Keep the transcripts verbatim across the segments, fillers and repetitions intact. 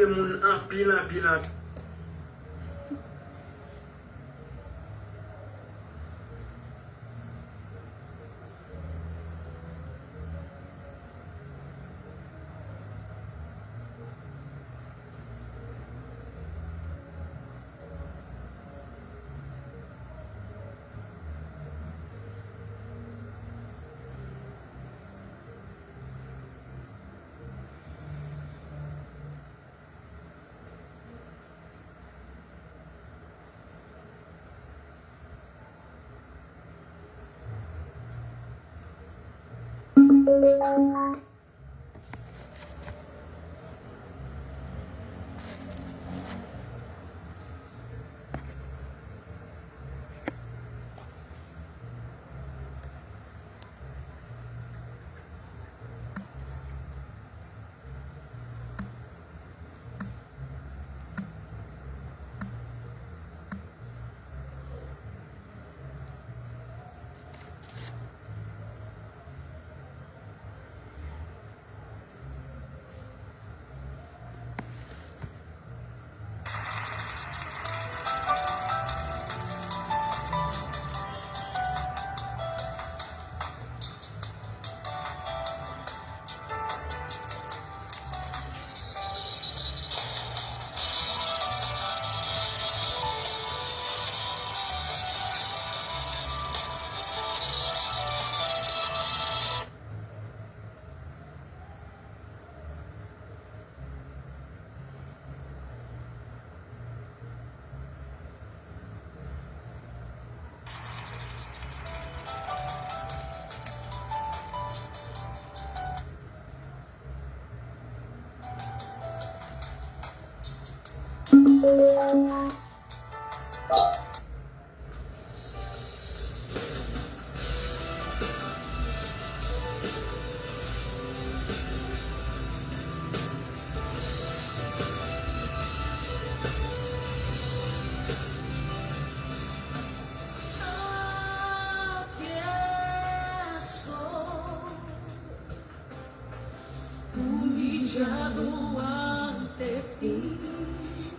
E moun anpil, anpil, anpil.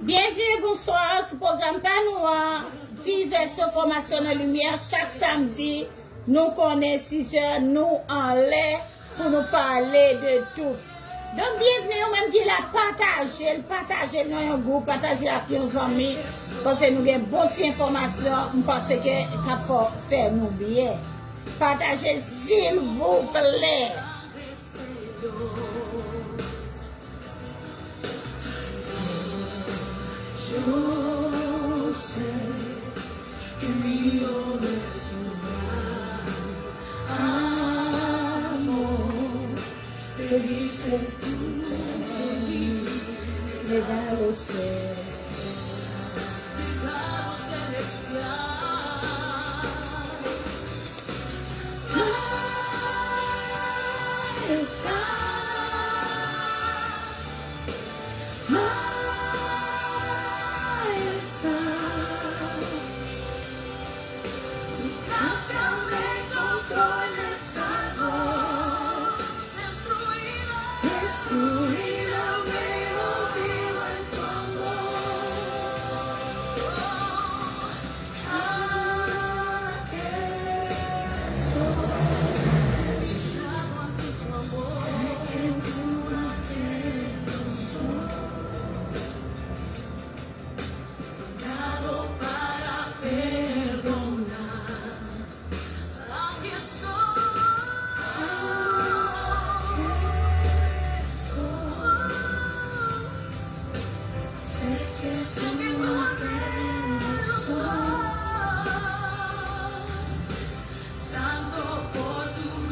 Byenveni, bonswa, sou pwogram pa nou an, divès enfòmasyon nan limyè, chak samdi, nou konnen sis è, nou anlè pou nou pale de tout. Donk, byenveni, ou menm ki la, pataje l, pataje l nan yon gwoup, pataje ak yon zanmi, paske nou gen bon ti enfòmasyon, m panse ke k ap fè, fè nou byen. Pataje, silvouplè.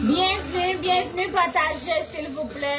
Byenveni, byenveni, pataje, silvouplè.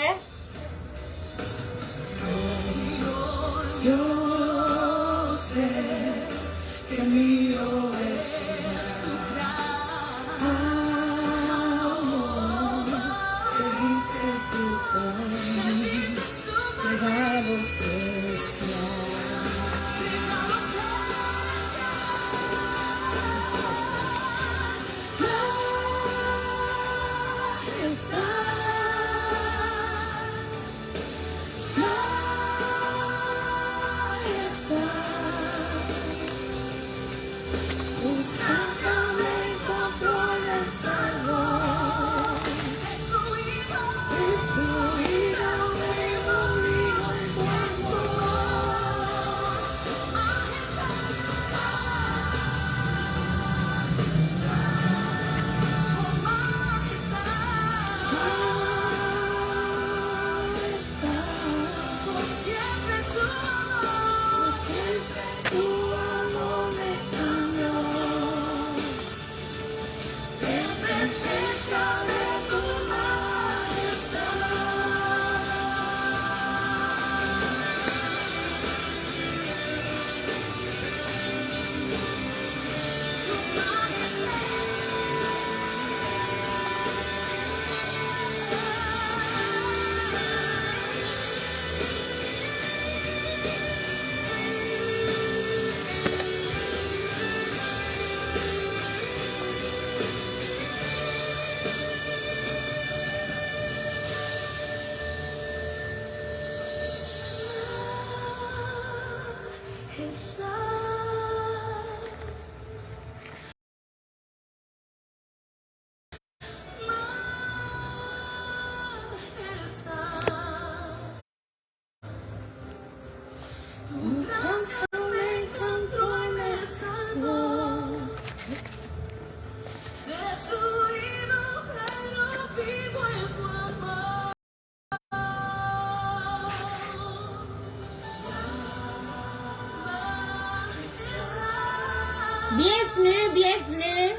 Bienvenue, bienvenue.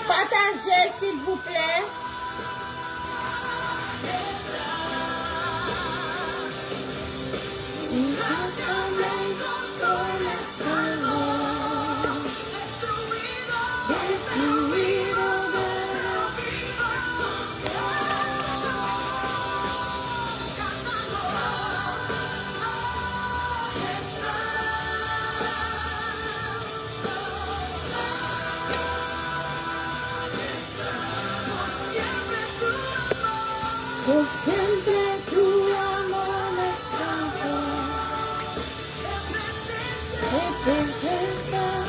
Pataje, silvouplè. Por siempre tu amor me salvó. Representa.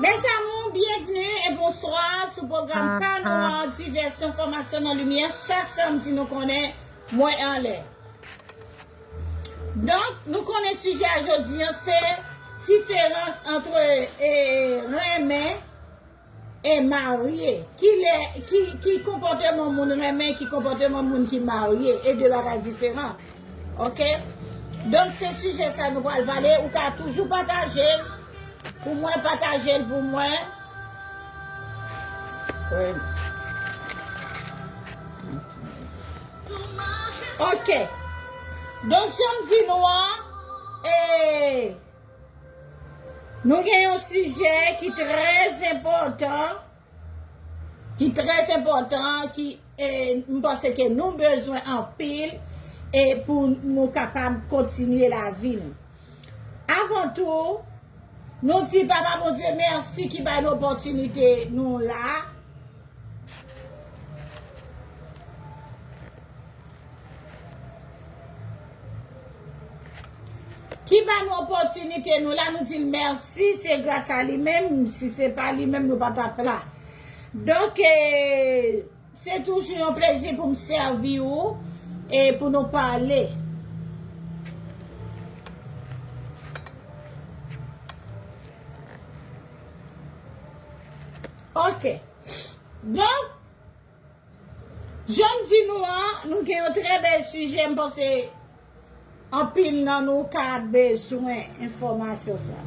Mes amours, bienvenue et bonsoir sou pwogram pa nou an, divèsyon, fòmasyon nan limyè. Chak samdi, nou konnen mwen anlè. Donk, nou konnen sijè a jodi an, se diferans ant, e, renmen e marye. Kilè, ki, ki konpòteman moun renmen, ki konpòteman moun ki marye, e de bagay diferan. Oke? Donk, se sijè sa nou pral pale. Ou ka toujou pataje l pou mwen, pataje l pou mwen. Oke. Donk, jan m di nou an, e, nou gen yon sijè ki trè enpòtan, ki trè enpòtan, ki, e, m panse ke nou bezwen anpil, e, pou nou kapab kontinye lavi nou. Avan tou, nou di Papa Bondye mèsi ki bay nou opòtinite nou la. Ki ba nou opòtinite nou la, nou di l mèsi, se gras a li menm, si se pa li menm, nou pa t ap la. Donk, e, se toujou yon plezi pou m sèvi ou e pou nou pale. Oke. Donk, jan m di nou an, nou gen yon trè bèl sijè, m panse anpil nan nou ka bezwen enfòmasyon sa.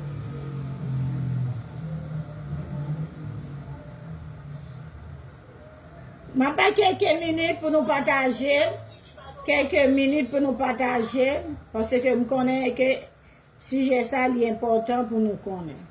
M ap bay kèlke minit pou nou pataje l, kèlke minit pou nou pataje l, paske m konnen ke sijè sa li enpòtan pou nou konnen.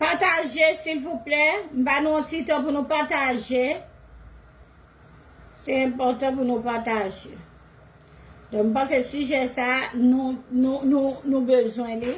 Pataje, silvouplè. M ba nou yon ti tan pou nou pataje. Se enpòtan pou nou pataje. Donk, m panse sijè sa, nou, nou, nou, nou bezwen li.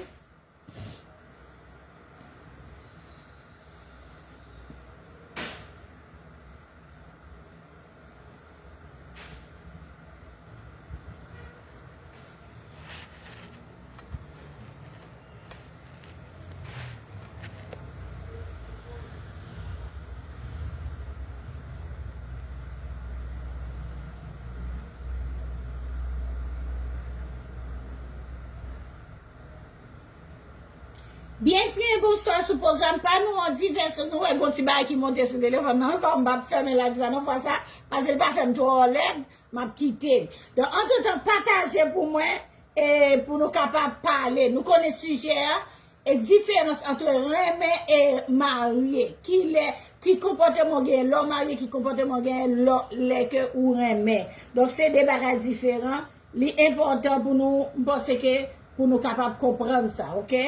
Byenvni e bonswa sou pwogram pa nou an divès. Nou wè gon ti bagay ki monte sou telefòn nan ankò, m p ap fèmen live sa nan fwa sa, paske l pa fè m twò lèd, m ap kite l. Donk, antretan, pataje pou mwen, e pou nou kapab pale. Nou konnen sijè a, e diferans ant renmen e marye. Ki lè, ki konpòteman w genyen lè w marye, ki konpòteman w genyen lè, lè ke ou renmen. Donk, se de bagay diferan. Li enpòtan pou nou, m panse ke pou nou kapab konprann sa, oke?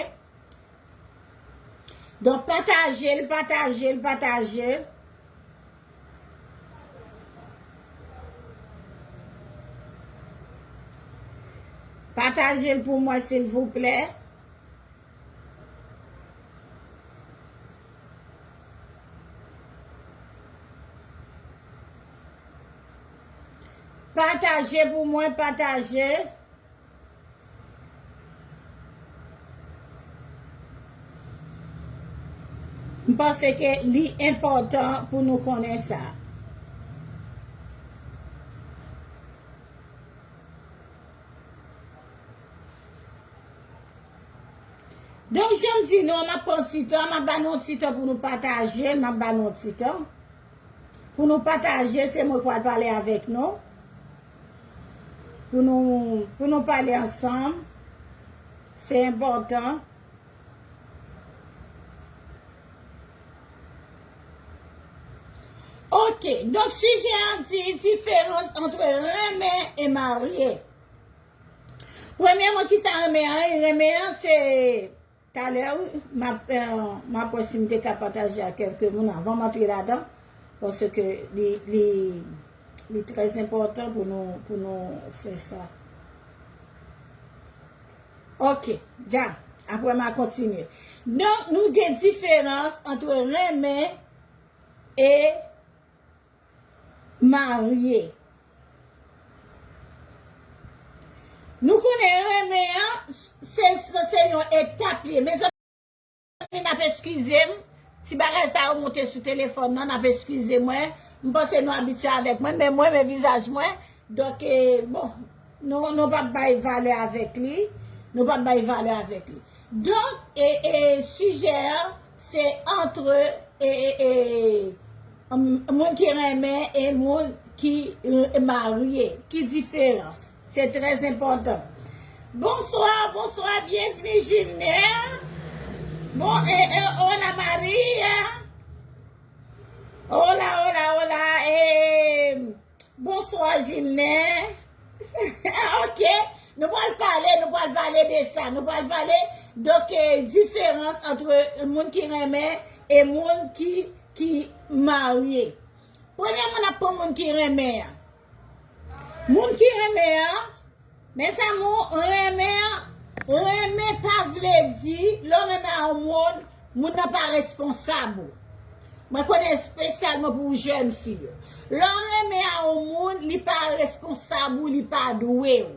Donk, pataje l, pataje l, pataje l. Pataje l pou mwen, silvouplè. Pataje pou mwen, pataje. M panse ke li enpòtan pou nou konnen sa. Donk, jan m di nou, m ap pran ti tan, m ap ba nou yon ti tan pou nou pataje, m ap ba nou yon ti tan. Pou nou pataje, se mwen k pral pale avèk nou. Pou nou, pou nou pale ansanm. Se enpòtan. Oke, donk sijè a di diferans ant renmen e marye. Premyèman, kisa renmen an ye? Renmen an se, talè, wi, m ap, eh, m ap wè si m te ka pataje ak kèlke moun avan m antre ladan, paske li, li, li trè enpòtan pou nou, pou nou fè sa. Oke, dja, apre m a kontinye. Donk, nou gen diferans ant renmen e marye. Nou konnen renmen an, se, se, se yon etap li ye. Mezanmi, n ap eskize m. Ti bagay sa yo monte sou telefòn nan, n ap eskize mwen. M panse nou abitye avèk mwen, men mwen, men vizaj mwen. Donk, e, bon, nou, nou p ap bay valè avèk li. Nou p ap bay valè avèk li. Donk, e, e, sijè a, se antre, e, e, e, m-, moun ki renmen e moun ki, e, marye. Ki diferans? Se trè enpòtan. Bonswa, bonswa, byenvni, Julner. Bon, e, e, hola, Maria. Hola, hola, hola. E, Bonswa, Julner. Ok. Nou pral pale, nou pral pale de sa. Nou pral pale, donk, e, diferans ant moun ki renmen e moun ki, ki marye. Premyèman, n ap pran moun ki renmen an. Moun ki renmen an, Mes amours, renmen, renmen pa vle di, lè w renmen a yon moun, moun nan pa responsab ou. Mwen konnen espesyalman pou jèn fi yo. Lè w renmen a yon moun, li pa responsab ou, li pa dwe w.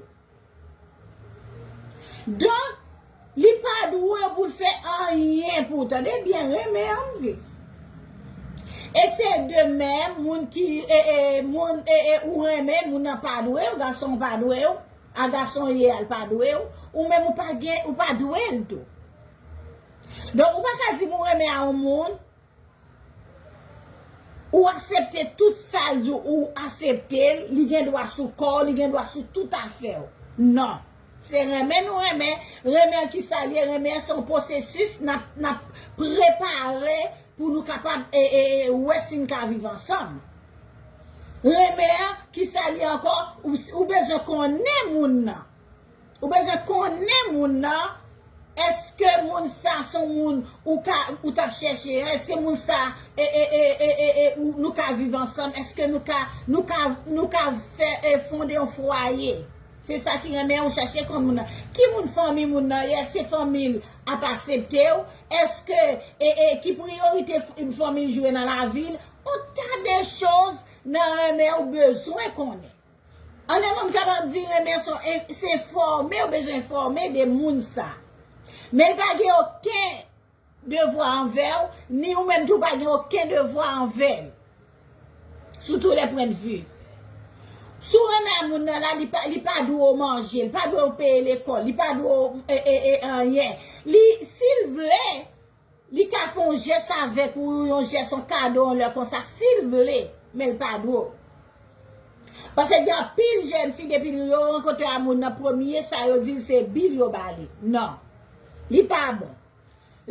Donk, li pa dwe w pou l fè anyen pou w. Tande byen, renmen an m di. E se de menm, moun ki, e, e, moun, e, e, ou renmen, moun nan pa dwe w, gason pa dwe w. A gason ye a, l pa dwe w, ou menm ou pa gen, ou pa dwe l tou. Donk, ou pa ka di m ou renmen a yon moun, ou aksepte tout sa l di w, ou aksepte l, li gen dwa sou kò w, li gen dwa sou tout afè w. Non. Se renmen nou renmen, renmen an ki sa l ye, renmen an se yon pwosesis n ap, n ap prepare pou nou kapab, e, e, e, wè si n ka viv ansanm. Renmen an, ki sa l ye ankò? Ou, ou bezwen konnen moun nan. Ou bezwen konnen moun nan Èske moun sa se yon moun ou ka, ou t ap chèche an? Èske moun sa, e, e, e, e, e, e, ou, nou ka viv ansanm? Èske nou ka, nou ka, nou ka fè, e, fonde yon fwaye? Se sa ki renmen ou chèche konn moun nan. Ki moun fanmi moun nan ye? Èske fanmi l ap aksepte w? Èske, e, e, ki priyorite f-, fanmi l jwe nan lavi l? On ta de choz nan renmen ou bezwen konnen. An, yon moun kapab di renmen se, se enfòme, ou bezwen enfòme de moun sa. Men l pa gen okenn devwa anvè w, ni ou menm tou pa gen okenn devwa anvè l. Sou tou lè pwen de vi. Si w renmen a moun nan la, li pa, li pa dwe w manje, li pa dwe w peye lekòl, li pa dwe w, e, e, e, anyen. Li, si l vle, li ka fè yon jès avèk ou, yon jès, yon kado, yon lè konsa, si l vle, men l pa dwe w. Paske gen anpil jèn fi, depi yo rankontre a moun nan, premye sa yo di l se bil yo ba li. Non. Li pa bon.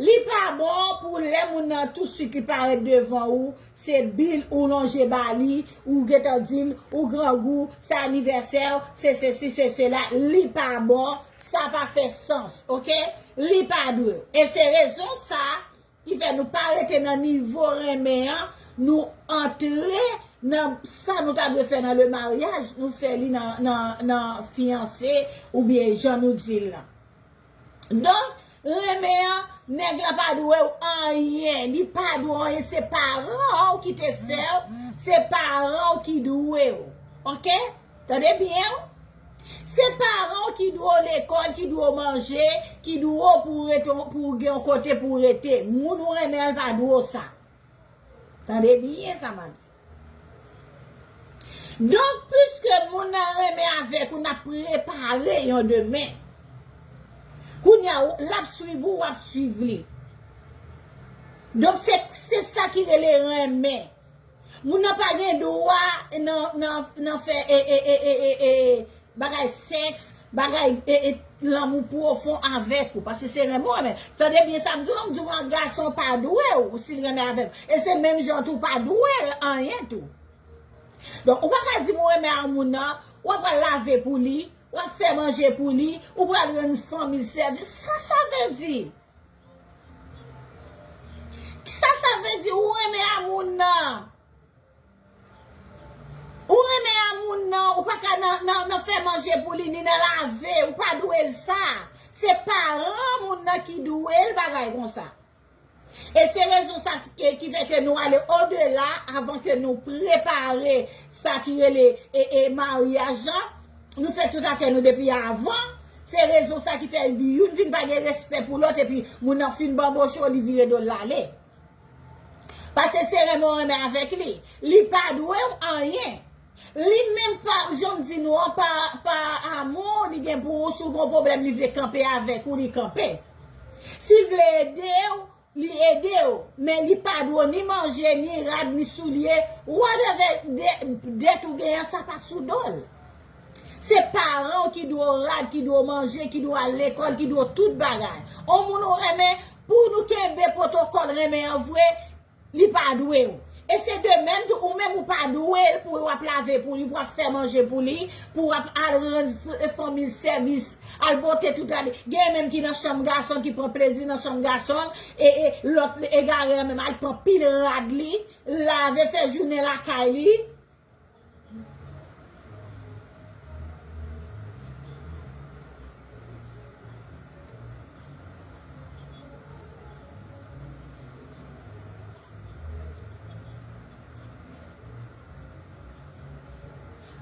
Li pa bon pou lè moun nan tousuit li parèt devan ou, se bil ou lonje ba li, ou gentan di l, ou grangou, se anivèsè w, se sesi, se sela, li pa bon, sa pa fè sans, oke? Li pa dwe. E se rezon sa ki fè nou pa rete nan nivo renmen an, nou antre nan sa nou ta dwe fè nan le maryaj, nou fè li nan, nan, nan fiyanse oubyen jan nou di l lan. Donk, renmen an, nèg la pa dwe w anyen, li pa dwe w anyen, se paran w ki te fè w, se paran w ki dwe w. Oke? Tande byen, wi. Se paran w ki dwe w lekòl, ki dwe w manje, ki dwe w pou w rete, pou w gen yon kote pou w rete. Moun ou renmen an, l pa dwe w sa. Tande byen sa m ap di. Donk, piske moun nan renmen avèk ou, n ap prepare yon demen. Kounye a, l ap swiv ou, w ap swiv li. Donk, se, se sa ki rele renmen. Moun nan pa gen dwa nan, nan, nan fè, e, e, e, bagay sèks, bagay, e, e, lanmou pwofon avèk ou, paske se renmen w renmen. Tande byen sa m di w, non, m di w, yon gason pa dwe w si l renmen avèk ou. E se menm jan tou, w pa dwe l anyen tou. Donk, ou pa ka di m ou renmen a moun nan, w ap pral lave pou li, w ap fè manje pou li, ou pral rann fanmi l sèvis. Sa sa vle di? Sa sa vle di ou renmen a moun nan? Ou renmen a moun nan, ou pa ka nan, nan, nan fè manje pou li, ni nan lave, ou pa dwe l sa. Se paran moun nan ki dwe l bagay konsa. E se rezon sa ki, ki fè ke nou ale odela avan ke nou prepare sa ki rele, e, e, maryaj lan. Nou fè tout afè nou depi avan. Se rezon sa ki fè youn vin pa gen respè pou lòt, epi moun nan fin banboche w, li vire do l, l ale. Paske se renmen w renmen avèk li. Li pa dwe w anyen. Li menm pa, jan m di nou an, pa, pa amou li gen pou ou, si w gen yon pwoblèm, li vle kanpe avèk ou, li kanpe. Si l vle ede w, li ede w. Men li pa dwe w ni manje, ni rad, ni soulye. Whatever de-, dèt ou genyen, sa pa sou do l. Se paran w ki dwe w rad, ki dwe w manje, ki dwe w al lekòl, ki dwe w tout bagay. On moun ou renmen, pou nou kenbe pwotokòl renmen an vre, li pa dwe w. E se de menm tou, ou menm ou pa dwe l pou w ap lave pou li, pou w ap fè manje pou li, pou w ap al rann s-, fanmi l sèvis, al pote tout rad li. Gen menm ki nan chanm gason, ki pran plezi nan chanm gason, e, e lòt egare an menm al pran pil rad li, lave, fè jounen lakay li.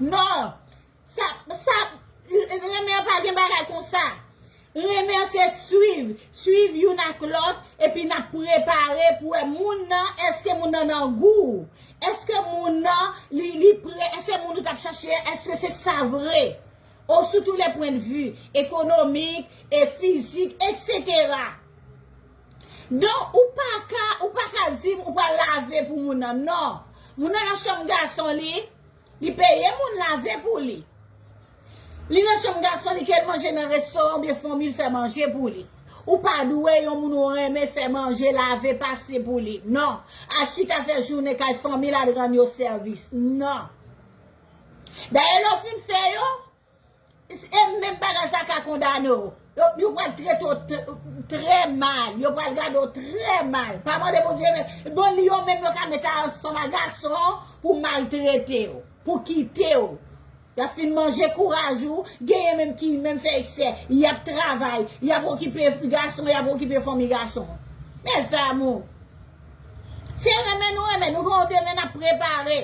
Non! Sa, sa, renmen an pa gen bagay konsa. Renmen an se swiv, swiv youn ak lòt, epi n ap prepare pou wè moun nan, èske moun nan nan gou w? Èske moun nan, li, li prè? Èske moun ou t ap chache a, èske se sa vre? Ou sou tou lè pwen de vi, ekonomik, e fizik, etsetera. Donk, ou pa ka, ou pa ka di m ou pral lave pou moun nan, non. Moun nan nan chanm gason li, li peye moun lave pou li. Li nan chanm gason li, ke l manje nan restoran oubyen fanmi l fè manje pou li. Ou pa dwe yon moun ou renmen fè manje, lave, pase pou li. Non. Al chita fè jounen kay fanmi l, al rann yo sèvis. Non. Dayè, lè w fin fè yo, e menm bagay sa ka kondane w. Yo, yo pral trete w t- trè mal. Yo pral gade w trè mal. Pa mande Bondye menm. Bon, li yo menm yo ka mete ansanm ak gason pou maltrete w, pou kite w. Y ap fin manje kouraj ou, genyen menm ki menm fè eksè. Y ap travay, y ap okipe gason, y ap okipe fanmi gason. Mes amours, se renmen nou renmen, nou gen yon demen n ap prepare.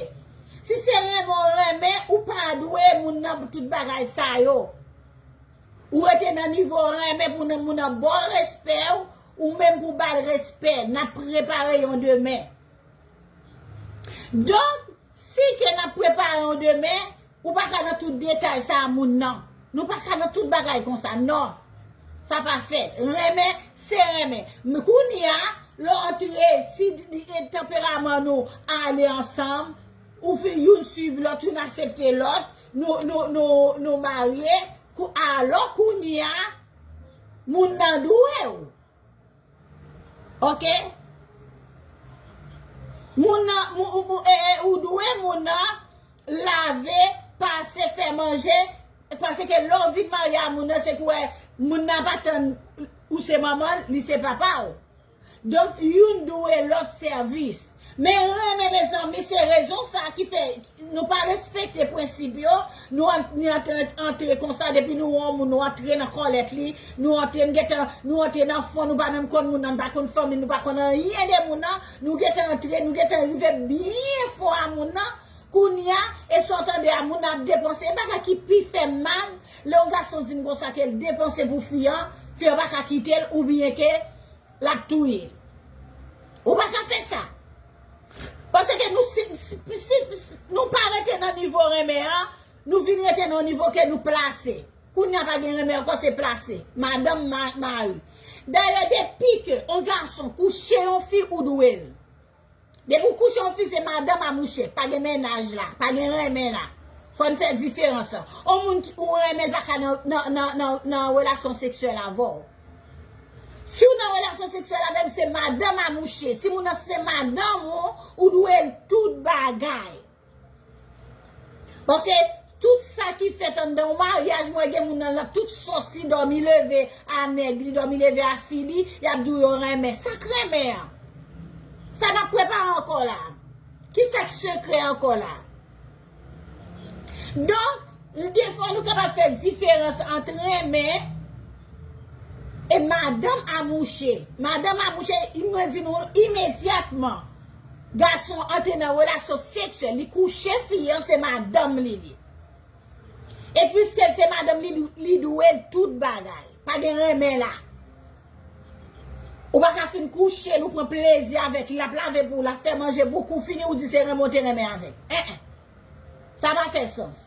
Si se renmen w renmen, ou pa dwe moun nan pou tout bagay sa yo. Ou rete nan nivo renmen pou nan moun nan ba w respè w, ou menm pou ba l respè. N ap prepare yon demen. Donk, si ke n ap prepare yon demen, ou pa ka nan tout detay sa a moun nan. Nou pa ka nan tout bagay konsa, non. Sa pa fèt. Renmen, se renmen. Men kounye a, lè w antre, si di- di- tanperaman nou ale ansanm, ou fi youn swiv lòt, youn aksepte lòt, nou, nou, nou, nou marye, kou- alò kounye a, moun nan dwe w. Oke? Moun nan, mou- mou- e- e- ou dwe moun nan lave, pase, fè manje, paske lè w vin marye a moun nan, se kou wè moun nan pa tann ou se manman l, li se papa w. Donk, youn dwe lòt sèvis. Men renmen, mezanmi, se rezon sa ki fè nou pa respekte prensip yo, nou an- ni antre, antre konsa, depi nou wè yon moun, nou antre nan kòlèt li, nou antre, n gentan, nou antre nan fon, nou pa menm konn moun nan, nou pa konn fanmi, nou pa konn anyen de moun nan, nou gentan antre, nou gentan rive byen fon a moun nan, kounye a, e sa w tande a, moun nan ap depanse, e bagay ki pi fè m mal, lè yon gason di m konsa ke l depanse pou fi an, fi an pa ka kite l, oubyen ke l ap touye. Ou pa ka fè sa. Paske nou, si, si, si, si nou pa rete nan nivo renmen an, nou vin rete nan nivo ke nou plase. Kounye a pa gen renmen ankò, se plase. Madanm, ma- mari. Dayè, depi ke yon gason kouche yon fi, ou dwe l. Depi w kouche yon fi, se madanm a mouche. Pa gen mennaj la, pa gen renmen la. Fò n fè diferans lan. Yon moun ki ou renmen, l pa ka nan, nan, nan, nan, nan relasyon seksyèl avè w. Si w nan relasyon seksyèl avè l, se madanm a mouche. Si moun nan se madanm ou, ou dwe l tout bagay. Paske tout sa ki fèt anndan yon maryaj, mwen gen moun nan, nan tout sòsi, dòmi leve a nèg li, dòmi leve a fi li, y ap di w yo renmen. Sa k renmen an? Sa n ap prepare ankò la? Ki sa k sekrè ankò la? Donk, defwa nou kapab fè diferans ant renmen e madanm a mouche. Madanm a mouche, mwen di nou imedyatman, gason antre nan relasyon seksyèl, li kouche fi an, se madanm li li. E piske l se madanm li, li, li dwe l tout bagay. Pa gen renmen la. Ou pa ka fin kouche l, ou pran plezi avèk li, l ap lave pou ou, l ap fè manje pou ou, kou fini ou di se renmen w te renmen avè l. En, en. Sa pa fè sans.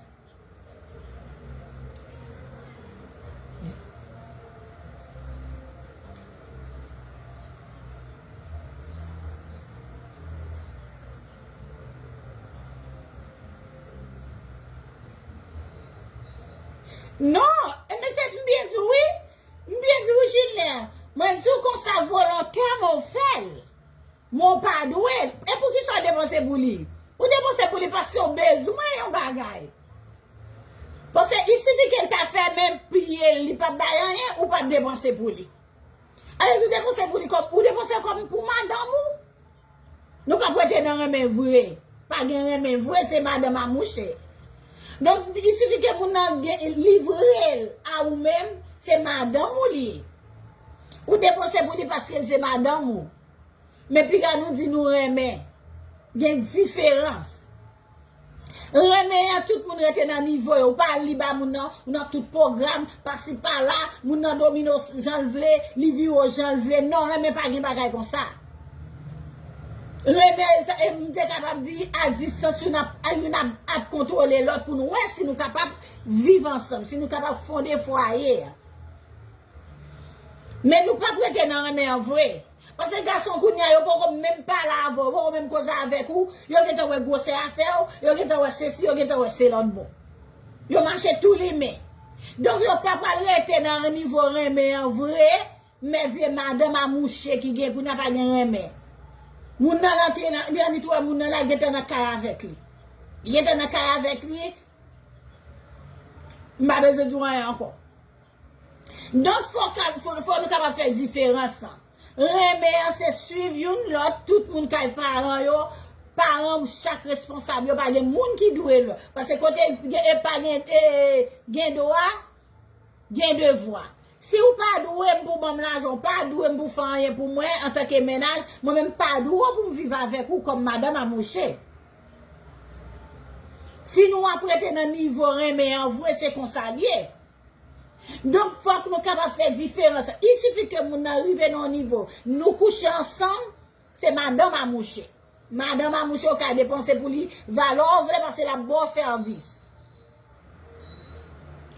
Non, e mesye, m byen di w wi. M byen di w, Julien, mwen di w konsa volontèman w fè l. Men w pa dwe l. E poukisa w depanse pou li? Ou depanse pou li paske w bezwen yon bagay. Paske il sifi ke l ta fèmen pye l, li p ap bay anyen, ou p ap depanse pou li. Alè, ou depanse pou li kòm, ou depanse kòm pou madanm ou. Nou p ap rete nan renmen vre. Pa gen renmen vre, se madanm a mouche. Donk, il sifi ke moun nan gen, livre l a ou menm, se madanm ou li ye. Ou depanse pou li paske l se madanm ou. Men piga nou di nou renmen. Gen diferans. Renmen an, tout moun rete nan nivo yo. Ou pa al li ba moun nan, ou nan tout pwogram, pasi pala, moun nan domine w jan l vle, li vire w jan l vle. Non, renmen pa gen bagay konsa. Renmen, sa- e m te kapab di a distans, youn ap, youn ap, ap kontwole lòt pou nou wè si nou kapab viv ansanm, si nou kapab fonde fwaye a. Men nou p ap rete nan renmen an vre. Paske gason kounye a, yo poko menm pale avè w, yo poko menm koze avèk ou, yo gentan wè gwosè afè w, yo gentan wè sesi, yo gentan wè se lòt bò. Yo mache tou limen. Donk yo pa pral rete nan nivo renmen an vre, mèdye madanm a mouche ki gen kounye a pa gen renmen. Moun nan rantre nan, li annik wè moun nan la, li gentan nan kay avèk li. Li gentan nan kay avèk li, m pa bezwen di w anyen ankò. Donk, fò, ka- fò, fò nou kapab fè diferans lan. Renmen an se swiv youn lòt, tout moun kay paran yo, paran chak responsab yo, pa gen moun ki dwe lòt. Paske kote gen, e pa gen, e, gen dwa, gen devwa. Si ou pa dwe m pou ban m lajan, ou pa dwe m pou fè anyen pou mwen antanke mennaj, mwen menm pa dwe w pou m viv avèk ou kòm madanm a mouche. Si nou ap rete nan nivo renmen an vre, se konsa l ye. Donk, fòk nou kapab fè diferans. Il sifi ke moun nan rive nan yon nivo, nou kouche ansanm, se madanm a mouche. Madanm a mouche, ou ka depanse pou li valè w vle, paske l ap ba w sèvis.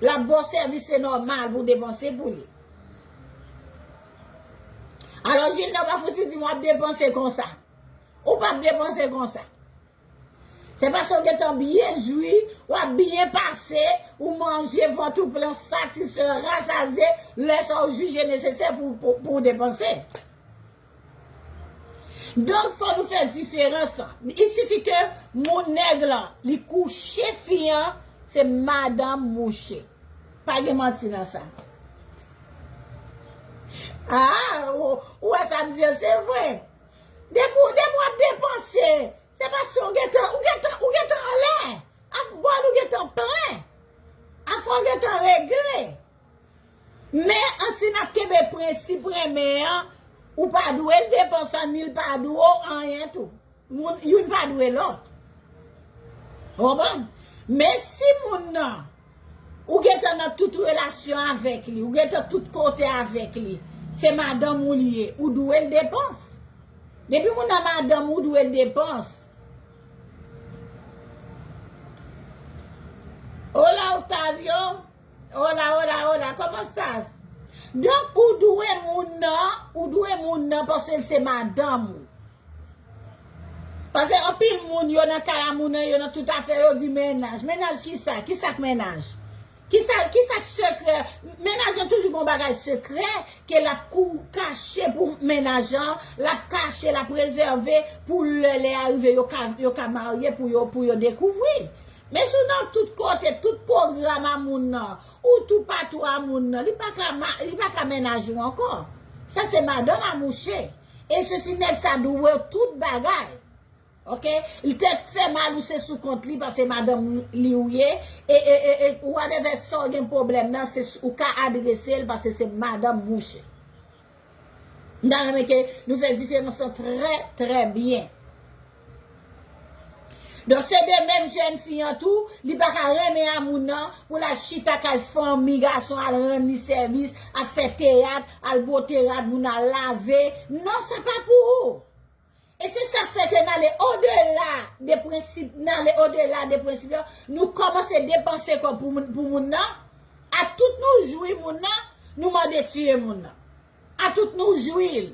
L ap ba w sèvis, se nòmal pou w depanse pou li. Alò, Gilda, w pa fouti di m w ap depanse konsa. Ou p ap depanse konsa. Se paske w gentan byen jwi, w ap byen pase, ou manje vant ou plen, w satisfè, rasazye, lè sa w jije nesesè pou, pou, pou w depanse. Donk, fò nou fè diferans lan. Il sifi ke moun nèg lan, li kouche fi an, se madanm mouche. Pa gen manti nan sa. Ah, ou, ou wè sa m di an, se vre. Depi, depi w ap depanse, se paske w gentan, ou gentan, ou gentan anlè. Afè bòl ou gentan plen. Afè w gentan regle. Men, an, si n ap kenbe prensip renmen an, ou pa dwe l depans lan, ni l pa dwe w anyen tou. Moun, youn pa dwe lòt. Ou konprann? Men si moun nan, ou gentan nan tout relasyon avèk li, ou gentan tout kote avèk li, se madanm ou li ye, ou dwe l depans. Depi moun nan madanm ou, ou dwe l depans. Hola, Octavio. Hola, hola, hola. ¿Cómo estás? Donk, ou dwe moun nan, ou dwe moun nan paske l se madanm ou. Paske anpil moun, yo nan kay a moun nan, yo nan tout afè, yo di mennaj. Mennaj kisa? Kisa k mennaj? Kisa, kisa k sekrè? Mennaj lan toujou gon bagay sekrè ke l ap kou-, kache pou mennaj lan, l ap kache, l ap rezève pou lè, lè a rive, yo ka, yo ka marye pou yo, pou yo dekouvri. Men si w nan tout kote, tout pwogram a moun nan, ou toupatou a moun nan, li pa ka ma-, li pa ka mennaj ou ankò. Sa se madanm a mouche. E sesi nèg sa dwe w tout bagay. Oke? Li te fè mal ou se sou kont li paske madanm li ou ye. E, e, e, e whatever sa w gen pwoblèm nan, se s-, ou ka adrese l paske se madanm mouche. M ta renmen ke nou fè diferans lan trè, trè byen. Donk, se de menm jèn fi an tou, li pa ka renmen a moun nan, pou l al chita kay fanmi gason, al rann li sèvis, ap fè teyat, al bote rad moun, al lave. Non, sa pa pou ou. E se sa k fè ke n ale odela de prensip, n ale odela de prensip yo, nou kòmanse depanse kòb pou moun, pou moun nan. A tout nou jwi moun nan, nou mande tiye moun nan. A tout nou jwi l.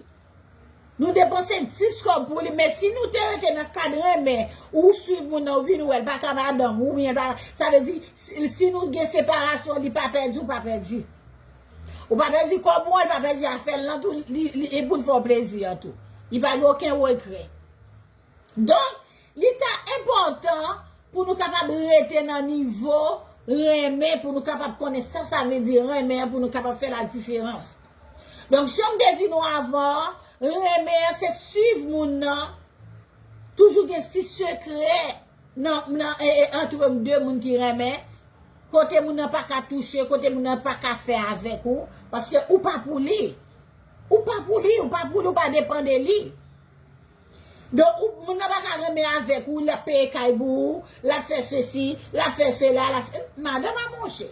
Nou depanse dis kòb pou li, men si nou te rete nan kad renmen, ou swiv moun nan, ou vin wè l pa ka madanm ou, oubyen pa, sa vle di, si, si nou gen separasyon, li pa pèdi, ou pa pèdi. Ou pa pèdi kòb ou an, li pa pèdi afè l lan tou, li, li, e pou l fè w plezi an tou. Li pa gen okenn regrè. Donk, li ta enpòtan pou nou kapab rete nan nivo renmen, pou nou kapab konnen sa sa vle di renmen an, pou nou kapab fè la diferans. Donk, jan m te di nou avan, renmen an se swiv moun nan, toujou gen ti sekrè nan, nan, e, e, antre de moun ki renmen, kote moun nan pa ka touche, kote moun nan pa ka fè avèk ou, paske ou pa pou li. Ou pa pou li, ou pa pou li, ou pa depann de li. Donk, ou, moun nan pa ka renmen avèk ou, l ap peye kay pou ou, l ap fè sesi, l ap fè sela, l ap fè, madanm a mouche.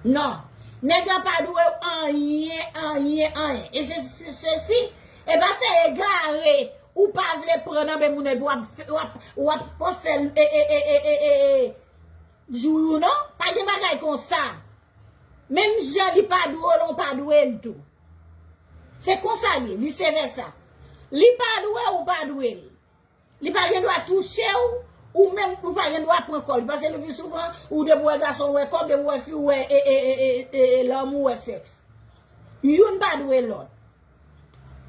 Non. Nèg la pa dwe w anyen, anyen, anyen. E se, se, sesi, e pa fè egare, ou pa vle pran nan men moun nan, epi w ap, w ap, w ap, w ap fè l, e, e, e, e, e, e, e, jwi w non. Pa gen bagay konsa. Menm jan li pa dwe w, ou pa dwe l tou. Se konsa l ye, vise vèsa. Li pa dwe w, ou pa dwe l. Li pa gen dwa touche w, ou menm, ou pa gen dwa pran kòb li. Paske le pli souvan, ou depi w wè gason, ou wè kòb, depi w wè fi, ou wè, e, e, lanmou, ou wè sèks. Youn pa dwe lòt.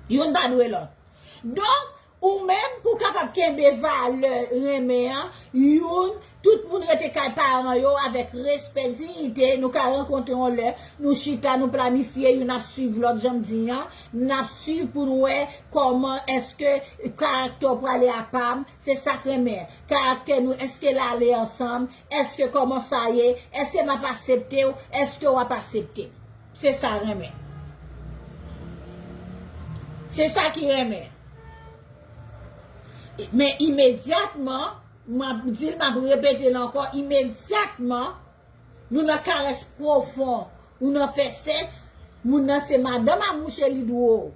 Youn pa dwe lòt. Donk, ou menm, pou w kapab kenbe valè renmen an, youn, tout moun rete kay paran yo avèk respè, diyite, nou ka rankontre yon lè, nou chita, nou planifye, youn ap swiv lòt, jan m di an, n ap swiv pou n wè kòman èske karaktè w prale apa m, se sa k renmen. Karaktè nou, èske l ale ansanm, èske kòman sa ye, èske m ap aksepte w, èske w ap aksepte m. Se sa renmen. Se sa ki renmen. Men imedyatman, m ap di l, m ap repete l ankò, imedyatman, nou nan karès pwofon, ou nan fè sèks, moun nan se madanm a mouche, li dwe w.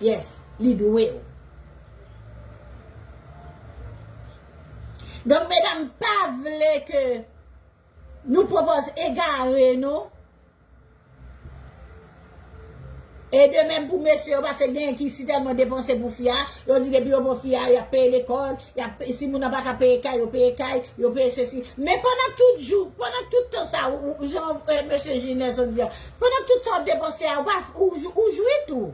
Yes, li dwe w. Donk, medam, pa vle ke nou pwopòz egare nou. E de menm pou mesye yo, paske genyen ki si tèlman depanse pou fi a, yo di depi yo pran fi a, y ap peye lekòl, y ap, si moun nan pa ka peye kay, yo peye kay, yo peye sesi. Men pandan tout jou, pandan tout tan sa, ou, ou, jan, eh, mesye Gilles Nelson di a, pandan tout sa w ap depanse a, w pa, ou, ou jwi tou.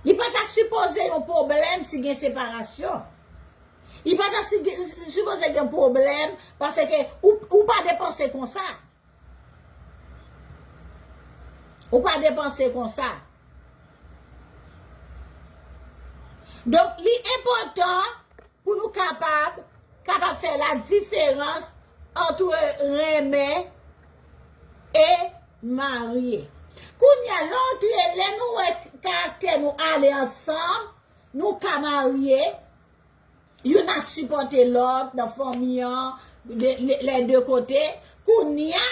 Li pa ta sipoze yon pwoblèm si gen separasyon. Li pa ta si, sipoze gen pwoblèm, paske ou, ou pa depanse konsa. Ou pa depanse konsa. Donk, li enpòtan pou nou kapab, kapab fè ladiferans ant renmen e marye. Kounye a, lè w antre, lè nou wè karaktè nou ale ansanm, nou ka marye, youn ap sipòte lòt nan fanmi an, de, le, lè de kote. Kounye a,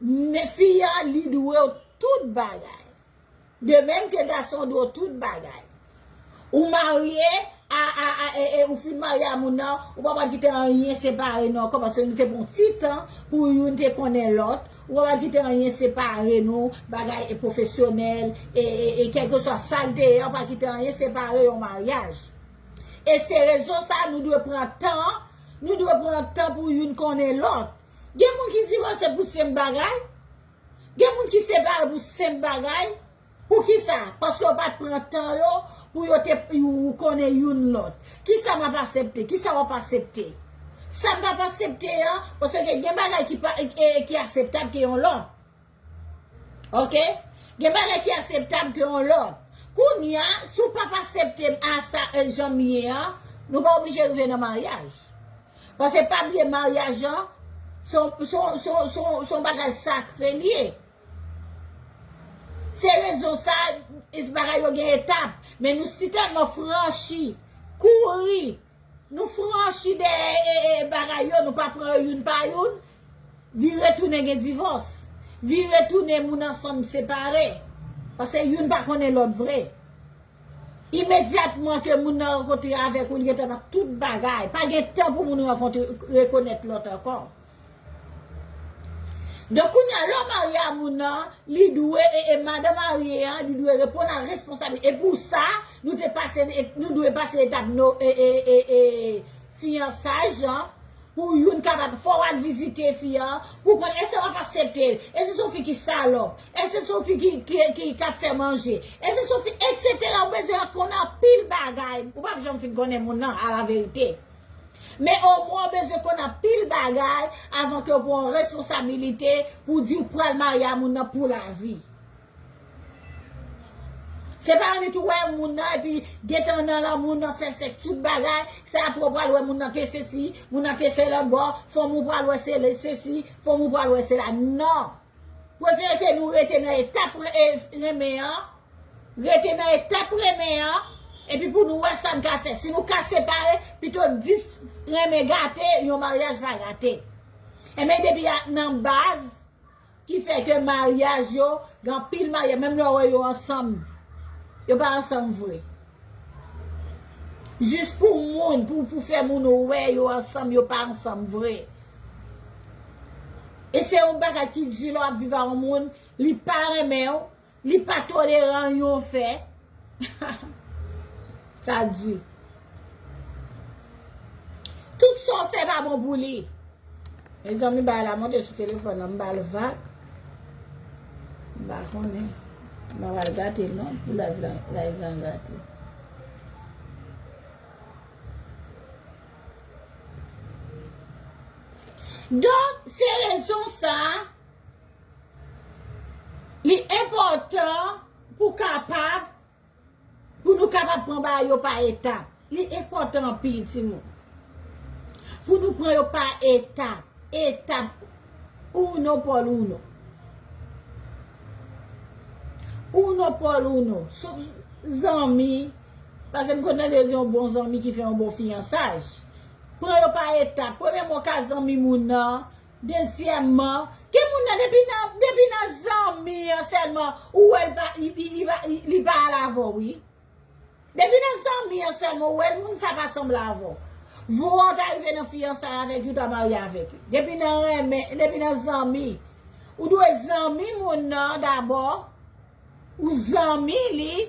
men fi an, li dwe w tout bagay. De menm ke gason dwe w tout bagay. Ou marye, a, a, a, e, e, ou fin marye a moun nan, ou pa pral kite anyen separe nou ankò, paske nou te pran ti tan pou youn te konnen lòt. Ou pa pral kite anyen separe nou, bagay e pwofesyonèl, e, e, e kèlkeswa sa l te ye, ou pa kite anyen separe yon maryaj. E se rezon sa, nou dwe pran tan, nou dwe pran tan pou youn konnen lòt. Gen moun ki divòse pou senp bagay, gen moun ki separe pou senp bagay. Poukisa? Paske yo pa t pran tan yo pou yo te, yo konnen youn lòt. Kisa m ap aksepte? Kisa w ap aksepte? Sa m p ap aksepte an, paske gen bagay ki pa, e, e, ki akseptab ke yon lòt. Oke? Gen bagay ki akseptab ke yon lòt. Kounye a, si w p ap aksepte m a sa, e, jan m ye an, nou pa oblije rive nan maryaj. Paske pa bliye maryaj an, se yon, se yon, se yon, se yon, se yon bagay sakre l ye. Se rezon sa, bagay yo gen etap. Men nou si tèlman franchi, kouri, nou franchi dèyè, e, e, bagay yo, nou pa pran yo youn pa youn, vire tounen gen divòs. Vire tounen moun ansanm separe. Paske youn pa konnen lòt vre. Imedyatman ke moun nan rankontre avèk ou, li gentan nan tout bagay. Pa gen tan pou moun rankontre, rekonèt lòt ankò. Donk, kounye a, lè w marye a moun nan, li dwe, e, e madan marye an, li dwe reponn a responsabilite. E pou sa, nou te pase, e, nou dwe pase etap nou, e, e, e, e, fiyansaj an, pou youn kapab, fò w al vizite fi an, pou w konn èske w ap aksepte l, èske se yon fi ki salòp, èske se yon fi ki, ki, ki, k ap fè manje, èske se yon fi, etsetera. Ou bezwen konn anpil bagay, ou p ap janm fin konnen moun nan, a la verite. Men omwen w bezwen konn anpil bagay avan ke w pran yon responsabilite pou di w pral marye a moun nan pou lavi. Se pa annik ou wè moun nan epi gentan nan lanmou nan fè sèks tout bagay, se apre w pral wè moun nan te sesi, moun nan te se lòt bò, fanm ou pral wè se le sesi, fanm ou pral wè se la. Non. Prefere ke nou rete nan etap re-, e, renmen an, rete nan etap renmen an, epi pou nou wè sa n ka fè. Si nou ka separe, pito dis renmen gate, yon maryaj pa gate. Enben, depi a, nan baz, ki fè ke maryaj yo, gen anpil maryaj, menm lè w wè yo ansanm, yo pa ansanm vre. Jis pou moun, pou, pou fè moun wè yo ansanm, yo pa ansanm vre. E se yon bagay ki di lè w ap viv a yon moun, li pa renmen w, li pa toleran yon fè. Sa di. Tout sa w fè pa bon pou li. Mezanmi, bagay la monte sou telefòn nan, m ba l vag. M pa konnen. M pa pral gate l non, pou live la, live la gate. Donk, se rezon sa, li enpòtan pou kapab, pou nou kapab pran bagay yo pa etap. Li enpòtan anpil, timoun. Pou nou pran yo pa etap, etap, uno por uno. Uno por uno. Sou zanmi, paske m konn tande yo di yon bon zanmi ki fè yon bon fiyansaj. Pran yo pa etap. Premyèman, w ka zanmi moun nan. Dezyèmman, gen moun nan depi nan, depi nan zanmi an sèlman, ou wè l pa, li, li, li pa, li, li pa al avè w, wi. Depi nan zanmi an sèlman, ou wè moun sa pa sanble avè w. Vwa w ta rive nan fiyansay avèk li, ou ta marye avèk li. Depi nan renmen, depi nan zanmi, ou dwe zanmi moun nan dabò. Ou zanmi li.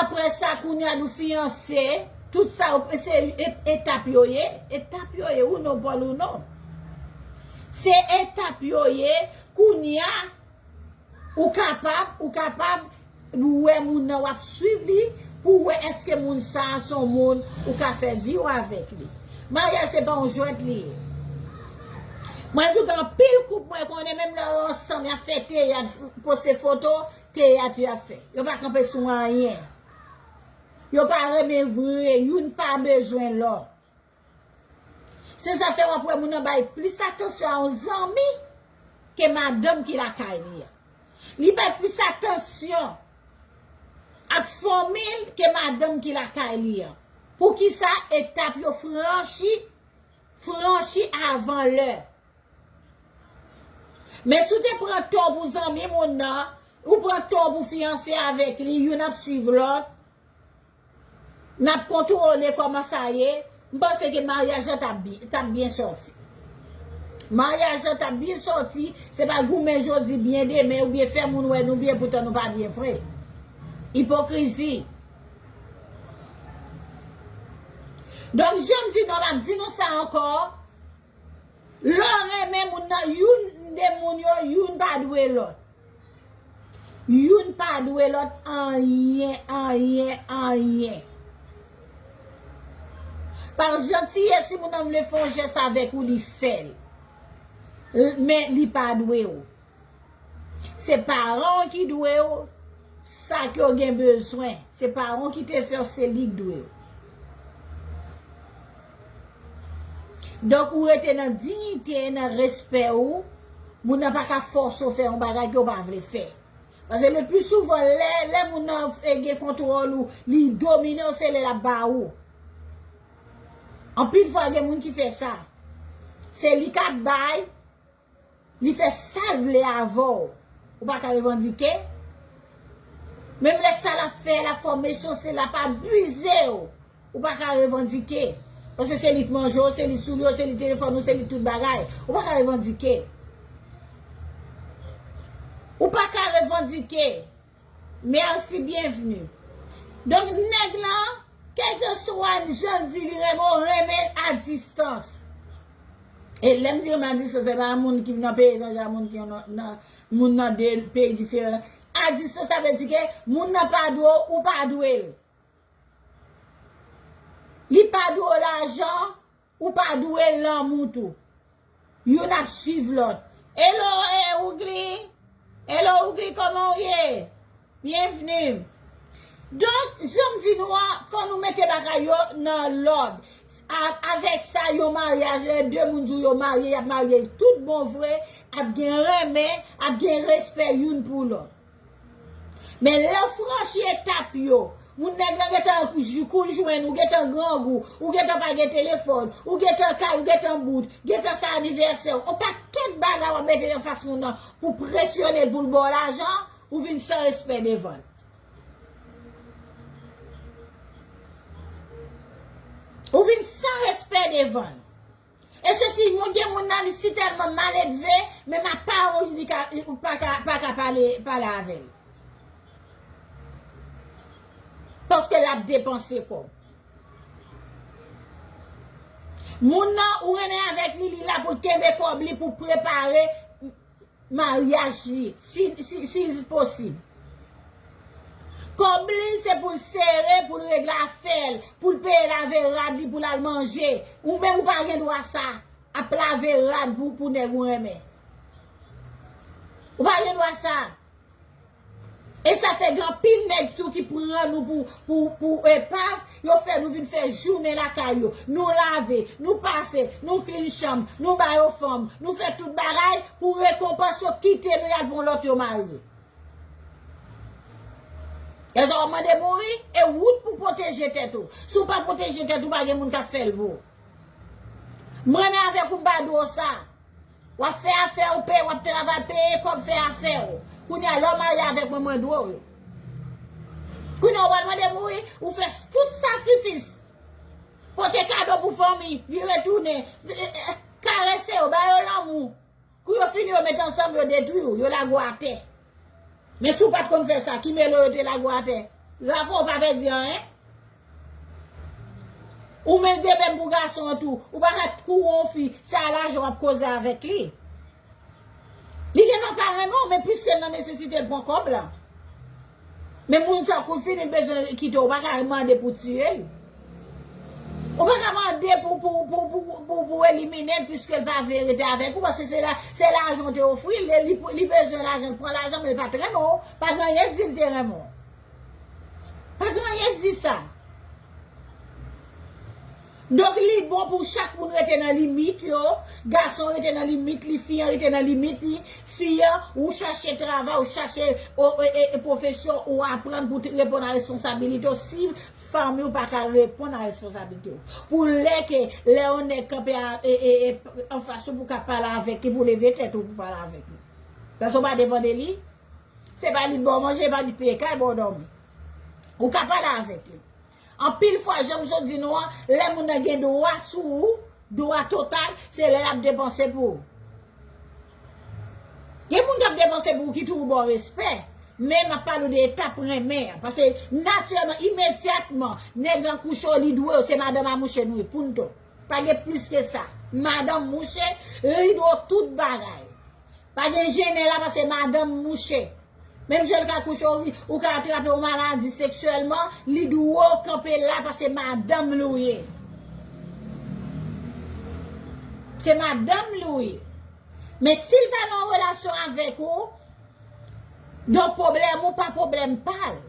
Apre sa, kounye a nou fiyanse. Tout sa, se e-, etap yo ye. Etap yo ye, uno por uno. Se etap yo ye. Kounye a, ou kapab, ou kapab wè moun nan w ap swiv li, pou wè èske moun sa a se yon moun ou ka fè vi w avèk li. Maryaj se pa yon jwèt li ye. Mwen di w gen anpil koup mwen konnen, menm lè yo ansanm, y ap fè teyat, poste foto, teyat y ap fè. Yo pa kanpe sou anyen. Yo pa renmen vre, youn pa bezwen lòt. Se sa fè w ap wè moun nan bay plis atansyon a yon zanmi ke madanm ki lakay li an. Li bay plis atansyon ak fanmi l ke madanm ki lakay li an. Poukisa etap yo franchi, franchi avan lè? Men si w te pran tan w pou zanmi moun nan, ou pran tan w pou fiyanse avèk li, youn ap swiv lòt, n ap kontwole kòman sa ye, m panse ke maryaj la t ap bi-, t ap byen sòti. Maryaj la t ap byen sòti, se pa goumen jodi, byen demen, oubyen fè moun wè nou byen, poutan nou pa byen vre. Ipokrizi. Donk, jan m di nou, m ap di nou sa ankò, lè w renmen moun nan, youn de moun yo, youn pa dwe lòt. Youn pa dwe lòt anyen, anyen, anyen. Pa jantiyès, si moun nan vle fè yon jès avèk ou, li fè l. Men li pa dwe w. Se paran w ki dwe w sa ke w gen bezwen. Se paran w ki te fè w, se li k dwe w. Donk, ou rete nan diyite, nan respè ou. Moun nan pa ka fòse w fè yon bagay ke w pa vle fè. Paske le pli souvan, lè, lè moun nan, e, gen kontwòl ou, li domine w, se lè l ap ba ou. Anpil fwa, gen moun ki fè sa. Se li k ap bay, li fè sa l vle avè w. Ou pa ka revandike. Menm lè sa l ap fè, l ap fè w mechanste, l ap abize w, ou pa ka revandike. Paske se li k manje w, se li k souri w, se li telefòn ou, se li tout bagay. Ou pa ka revandike. Ou pa ka revandike. Mèsi, byenvni. Donk, nèg lan, kèlkeswa jan l di li renmen w, renmen a distans. E lè m di renmen a distans, se pa moun ki nan peyi etranje, moun ki nan, nan, moun nan de peyi diferan. A distans, sa vle di ke moun nan pa dwe w, ou pa dwe l. Li pa dwe w lajan, ou pa dwe l lanmou tou. Youn ap swiv lòt. Hello, eh, Ougli. Hello, Ougli, kòman w ye? Byenvni. Donk, jan m di nou an, fò nou mete bagay yo nan lòd. A-, avèk sa, yon maryaj, lè de moun di w yo marye, y ap marye tout bon vre, ap gen renmen, ap gen respè youn pou lòt. Men lè w franchi etap yo, moun nèg lan gentan jou-, kou l jwenn ou, gentan grangou, ou gentan pa gen telefòn, ou gentan kay, ou gentan bout, gentan se anivèsè w, yon pakèt bagay w ap mete nan fas moun nan pou presyone l pou l ba w lajan, ou vin san respè devan l. Ou vin san respè devan l. E sesi, moun gen moun nan, li si tèlman maledve, menm a pawòl li ka, li, ou pa ka, pa ka pale, pale avè l. Paske l ap depanse kòb. Moun nan, ou renmen avèk li, li la pou l kenbe kòb li, pou prepare maryaj li, si, si, si posib. Kòb li, se pou l sere, pou l regle afè l, pou l peye lave rad li, pou l al manje. Ou menm, ou pa gen dwa sa. ap lave rad pou, pou nèg ou renmen. Ou pa gen dwa sa. E sa fè gen anpil nèg tou ki pran nou pou, pou, pou epav, yo fè nou vin fè jounen lakay yo. Nou lave, nou pase, nou clean chanm, nou ba yo fanm, nou fè tout bagay pou rekonpans yo kite nou y al pran lòt yo marye. Èske w ap mande mouri? E wout pou pwoteje tèt ou. Si w pa pwoteje tèt ou, pa gen moun k ap fè l pou ou. Mwen menm avèk ou, m pa dwe w sa. W ap fè afè w, peye, w ap travay, peye kòb, fè afè w. Kounye a, lè w marye avèk mwen, mwen dwe w yo. Kounye a, w pral mande mouri, ou fè s- tout sakrifis. Pote kado pou fanmi, vire tounen, vi- eh, eh, karese yo, ba yo lanmou. Kou yo fini, yo met ansanm, yo detwi w, yo lage w atè. Men si w pa t konn fè sa, ki mele w yo te lage w atè? Rafa, w pa pèdi anyen. Ou menm de menm pou gason an tou. Ou pa ka kouri yon fi, se a lajan w ap koze avèk li. Li gen dwa pa renmen w, men piske l nan nesesite, l pran kòb la. Men moun sa, kou l fini, l bezwen kite w, ou pa ka mande pou tiye l. Ou pa ka mande pou, pou, pou, pou, pou, pou elimine l, piske l pa vle rete avèk ou, paske se la, se lajan w te ofri l, li, li, li bezwen lajan, l pran lajan, men l pa t renmen w, pa gen anyen k di l te renmen w. Pa gen anyen k di sa. Donk, li bon pou chak moun rete nan limit yo, gason rete nan limit li, fi an rete nan limit li, fi an, ou chache travay, ou chache o, e, e, e, pwofesyon, ou aprann pou te- reponn a responsabilite w. Si fanmi w pa ka reponn a responsabilite w. Pou lè ke, lè yon nèg kanpe a, e, e, e, anfas ou pou ka pale avèk li, pou leve tèt ou pou pale avèk li. Paske w pa depann de li. Se pa li k ba w manje, se pa li k peye kay, ba w dòmi. Ou ka pale avèk li. Anpil fwa, jan m sot di nou an, lè moun nan gen dwa sou ou, dwa total, se lè l ap depanse pou ou. Gen moun k ap depanse pou ou ki toujou ba w respè, men m ap pale w de etap renmen an. Paske natirèlman, imedyatman, nèg lan kouche w, li dwe w, se madanm a mouche nou ye, punto. Pa gen plis ke sa. Madanm mouche, li dwe w tout bagay. Pa gen jennen la, paske madanm mouche. Menm jan l ka kouche w, ou ka atrape yon maladi seksyèlman, li dwe w kanpe la, paske madanm li w ye. Se madanm li w ye. Men si l pa nan yon relasyon avèk ou, donk pwoblèm ou pa pwoblèm pa l.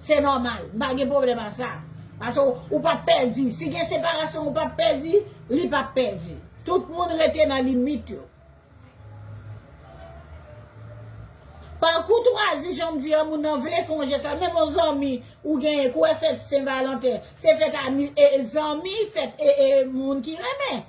Se nòmal. M pa gen pwoblèm a sa. Paske ou, ou p ap pèdi. Si gen separasyon, ou p ap pèdi, li p ap pèdi. Tout moun rete nan limit yo. Pa koutwazi, jan m di an, moun nan vle fè yon jès la. Menm yon zanmi ou genyen, kou wè fèt Sen Valanten, se fèt ami, e, e, zanmi, fèt, e, e, moun ki renmen.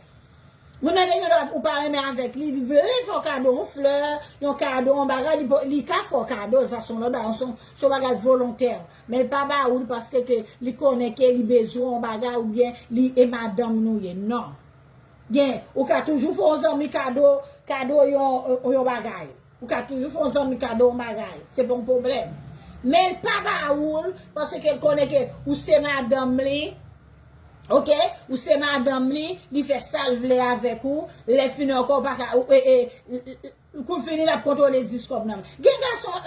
Moun nan te gen dwa ou pa renmen avèk li, li vle fè w kado yon flè, yon kado, yon bagay, li, po- li ka fè w kado, sa se yon lòt bagay, se yon, se yon bagay volontè. Men l pa ba ou l paske ke li konnen ke li bezwen yon bagay oubyen li e madanm nou ye. Non. Gen, ou ka toujou fè yon zanmi kado, kado yon, yon bagay. Ou ka toujou fè yon zanmi kado yon bagay. Se pa yon pwoblèm. Men l pa ba ou l, paske l konnen ke ou se madanm li. Oke? Ou se madanm li, li fè sa l vle avèk ou. Lè fini ankò, ou pa ka, ou, e, e, kou l fini, l ap kontwole dis kòb nan men. Gen gason,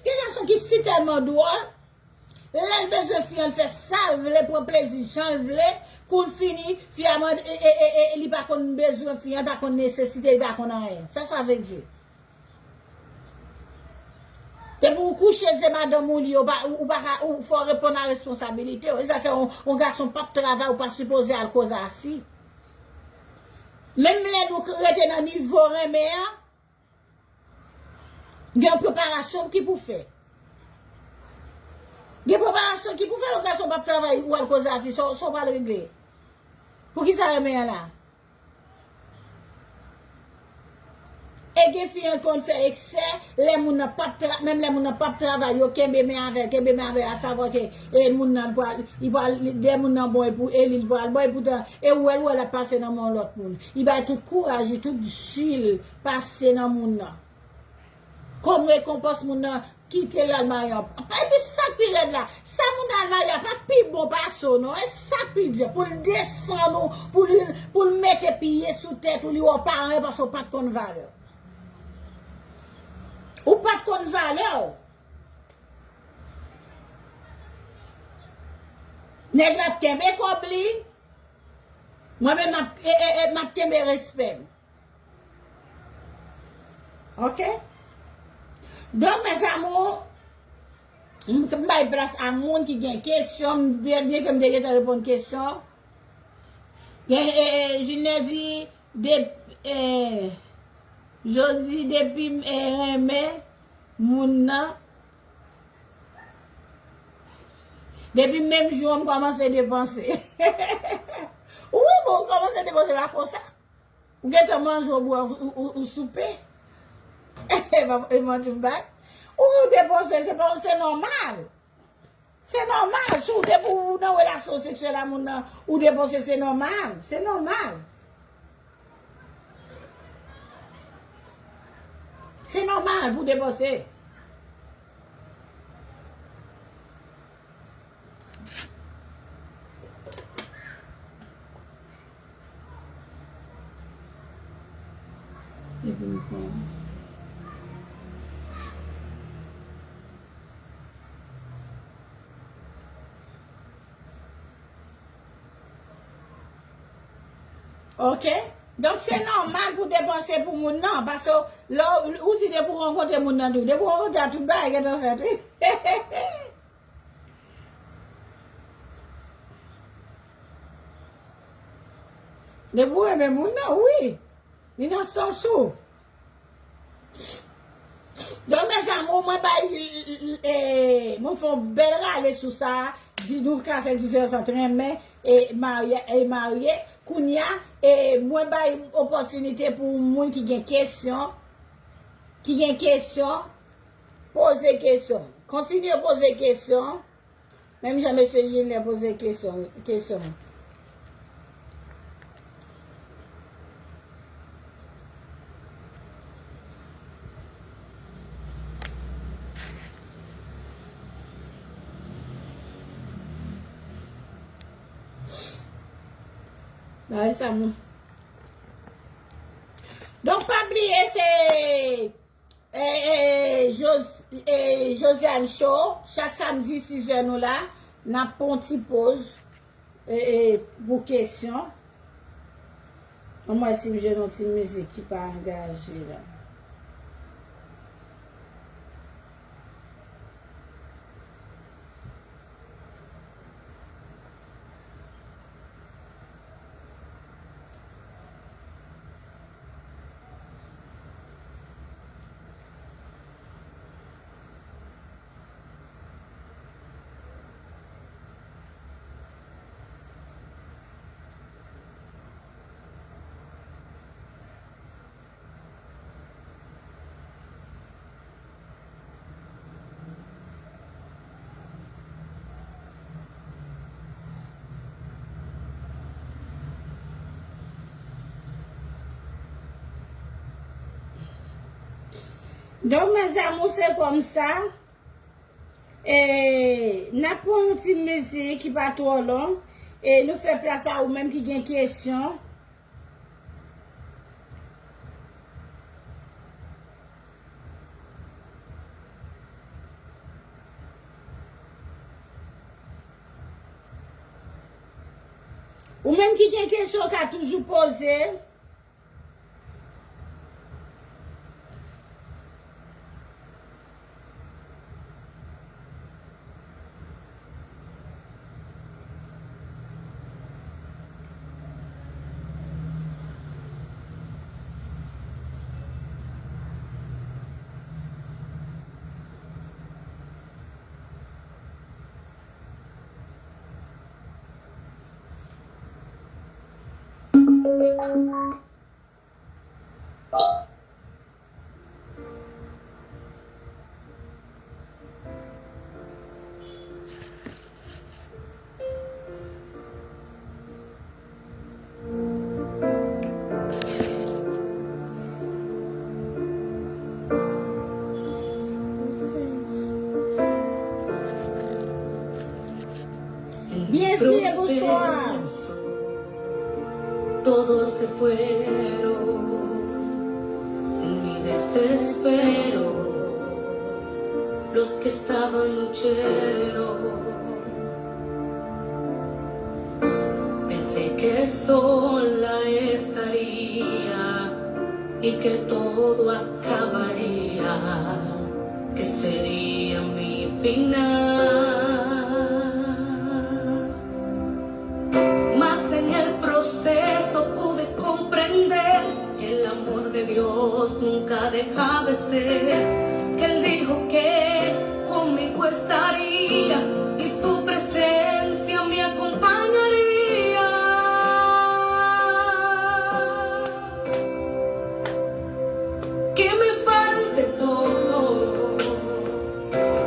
gen gason ki si tèlman dwòl, lè l bezwen fi an, l fè sa l vle, pran plezi jan l vle. Kou l fini, fi a mande, e, e, e, e, li pa konn bezwen fi an, li pa konn nesesite, li pa konn anyen. Sa sa vle di? Depi ou kouche, se madanm ou li, ou pa, ou, ou pa ka, ou fò reponn a responsabilite w. E sa fè yon, yon gason p ap travay, ou pa sipoze al koze a fi. Menm lè nou rete nan nivo renmen an, gen preparasyon ki pou fè. Gen preparasyon ki pou fè, yon gason p ap travay, ou al koze a fi, sa w, sa w pral regle? Poukisa renmen an la? E gen fi an konn fè eksè, lè moun nan p ap tra- menm lè moun nan p ap travay, yo kenbe men avè l, kenbe men avè l, a savwa ke, e, moun nan pral, li pral, lè moun nan bon, e pou, e li l pral bon, e poutan, e ou wè l, ou wè l ap pase nan men yon lòt moun. Li bay tout kouraj li, tout ji l pase nan moun nan. Kòm rekonpans, moun nan kite l al marye. Epi sa k pi rèd la, sa moun nan al marye a pa pi bon pase w non. E sa k pi di, pou l desann ou, pou l, pou l mete pye sou tèt ou, li wè w pa anyen paske w pa t konn valè w. Ou pa t konn valè w. Nèg la ap kenbe kòb li, Mwen menm, m ap, e, e, e, m ap kenbe respè m. Ok? Donk, mes amours, m, m bay plas a moun ki gen kesyon, m byen, byen ke m te gentan reponn kesyon. Gen, e, e, Julien di, de, e, Josie, depi m, e, renmen moun nan, depi menm jou an, m kòmanse depanse. Wi, bon, ou kòmanse depanse pa konsa. Ou gentan manje, ou bwè, ou, ou, ou soupe. E pa, e manti m bay. Ou depanse, se pa, se nòmal. Se nòmal. Si w, depi w nan relasyon seksyèl a moun nan, ou depanse, se nòmal. Se nòmal. Se nòmal pou depanse. Epi m pran. Ok? Donk, se nòmal pou depanse pou moun nan. Paske lè w, ou di depi w rankontre moun nan tou. Depi w rankontre a, tout bagay gentan fèt, wi. Depi w renmen moun nan, wi. Li nan sans ou. Donk, mes amours, mwen bay, e, mwen fè yon bèl rale sou sa, di nou ka fè diferans ant renmen e marye, e marye. Kounye a, e, mwen bay opòtinite pou moun ki gen kesyon, ki gen kesyon, poze kesyon. Kontinye poze kesyon. Menm jan mesye Julien poze kesyon, kesyon. Bagay sa, mwen. Donk, pa bliye, se E, e, Jos-, e, Josiane Show, chak samdi, sizè nou la, n ap pran yon ti poz, e, e, pou kesyon. Ann wè si m jwenn yon ti mizik ki pa angaje la. Donk, mes amours, se kòmsa. E, n ap pran yon ti mizik ki pa twò long. E nou fè plas a ou menm ki gen kesyon. Ou menm ki gen kesyon, ou ka toujou poze. Bienvenue, bonsoir. Todos se fueron en mi desespero, los que estaban nochero. Pensé que sola estaría y que todo acabaría, que sería mi final. Mas en el proceso pude comprender que el amor de Dios nunca deja de ser, que Él dijo que conmigo estaría y su presencia me acompañaría. Que me falte todo,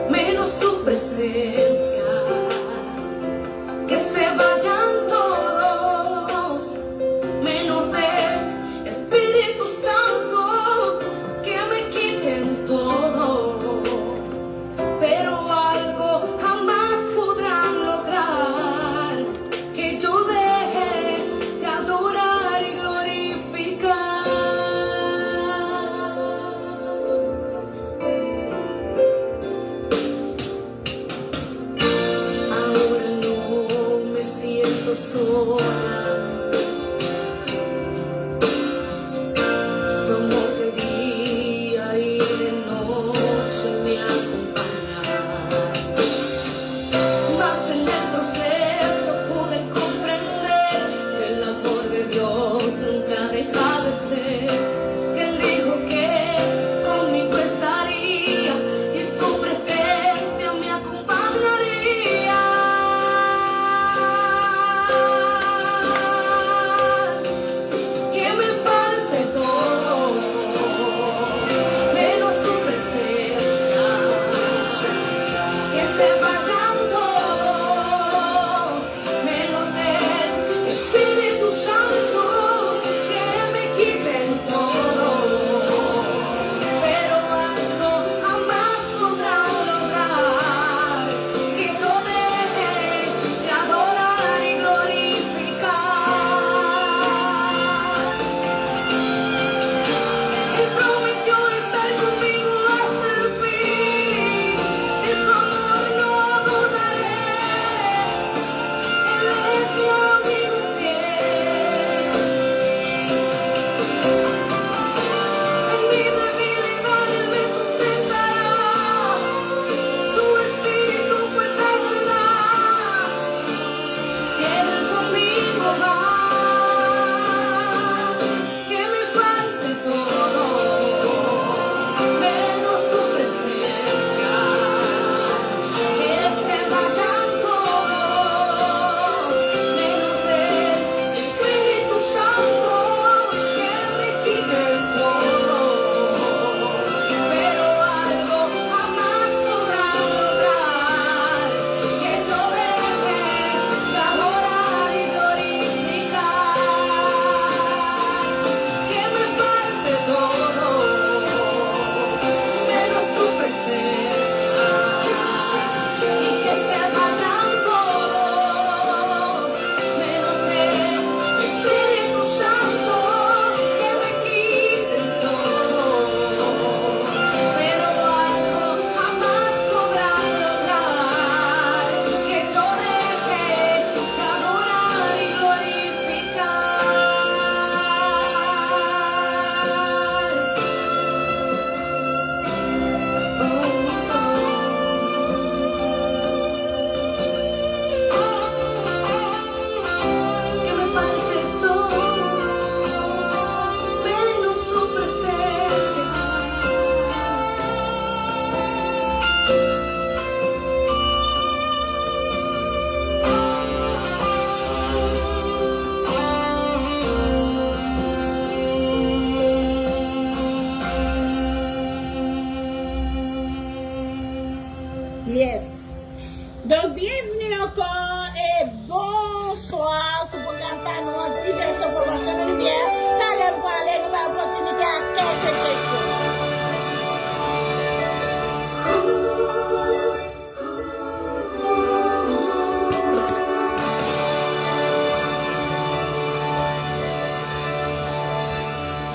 menos su presencia. Que se vayan todos, menos el Espíritu Santo. Que me quiten todo, pero algo jamás podrán lograr que yo deje de adorar y glorificar. Ahora no me siento sola. Su amor de día y de noche me acompaña. Mas en el proceso pude comprender que el amor de Dios nunca deja de ser, que Él dijo que conmigo estaría y su presencia me acompañaría. Que me falte todo, menos su presencia. Que se vayan todos, menos el Espíritu Santo. Que me quiten todo, pero algo jamás podrán lograr que yo deje de adorar y glorificar. Él prometió estar conmigo hasta el fin, de su amor no dudaré. Él es mi amigo fiel. En mi debilidad Él me sustentará. Su espíritu fuerza me da. Él conmigo va. Que me falte todo, menos su presencia. Que se vayan todos, menos el Espíritu Santo. Que me quiten todo, pero algo jamás podrán lograr que yo deje de adorar y glorificar. Que me falte todo, menos su presencia. Y que se vayan todos, menos el Espíritu Santo. Que me quiten todo, pero algo jamás podrán lograr que yo deje de adorar y glorificar. Que me falte todo, menos su presencia. Yes. Donk, byenvni ankò e bonswa sou pwogram pa nou an, Ti Vèsyon Fòmasyon de Limyè. Talè nou prale, nou bay opòtinite a kèk kesyon.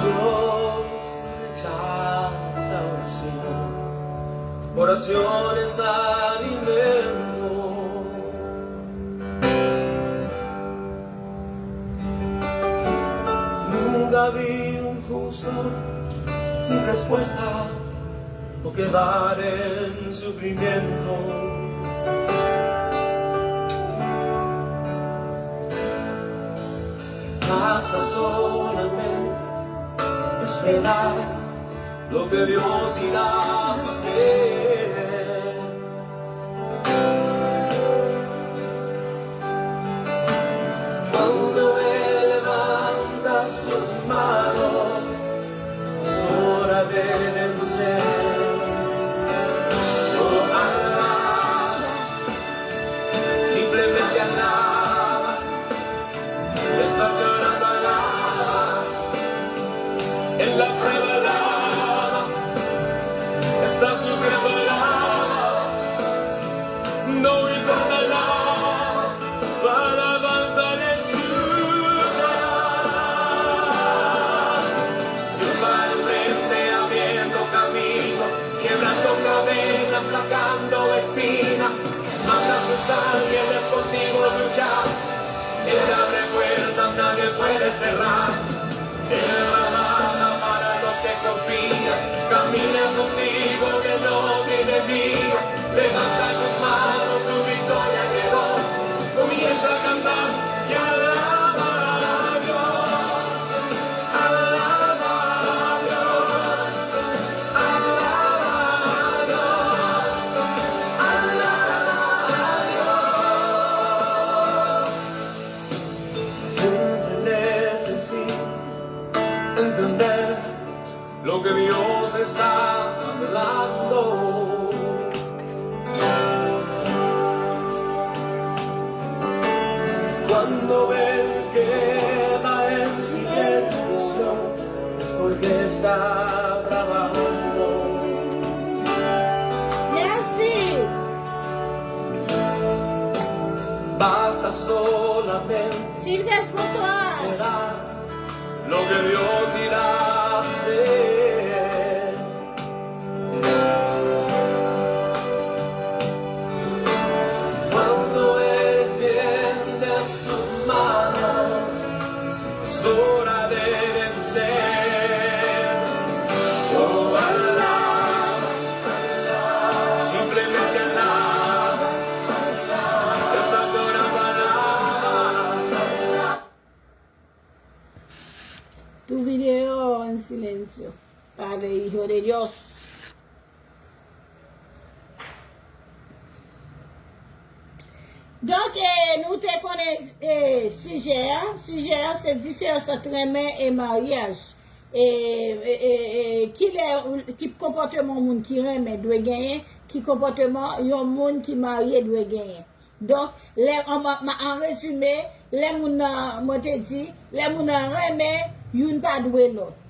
Dios rechaza oración. Oración es alimento. Sin respuesta, no quedar en sufrimiento. Basta solamente esperar lo que Dios irá a hacer. Cuando Él levanta sus manos, es hora de vencer. Oh, alaba, simplemente alaba. Estás llorando, alaba. En la prueba, alaba. Estás sufriendo, alaba. No importa, alaba. Tu alabanza le escuchará. Dios va al frente abriendo camino, quebrando cadenas, sacando espinas. Manda sus ángeles contigo a luchar. Él abre puertas, nadie puede cerrar. Él trabaja para los que confían. Camina contigo de noche y de día. Levanta tus manos, tu victoria llegó. Comienza a cantar y alaba a Dios. Alaba a Dios. Alaba a Dios. Alaba a Dios. Gente necesita entender lo que Dios está hablando. Cuando Él queda en silencio, es porque está trabajando. Merci. Basta solamente Sylvestre, bonsoir. esperar lo que Dios irá a hacer. Cuando Él extiende sus manos, es hora de vencer. Oh, alaba, simplemente alaba. Estás llorando, alaba. Tu video en silencio. Padre, Hijo de Dios. Donk, eh, nou te konnen eh, sijè a. Sijè a se diferans ant renmen e maryaj. E, e, e, e kilè, ki konpòteman yon moun ki renmen dwe genyen, ki konpòteman yon moun ki marye dwe genyen. Donk, lè, an, an, an rezime, lè moun nan, mwen te di, lè moun nan renmen, youn pa dwe lòt.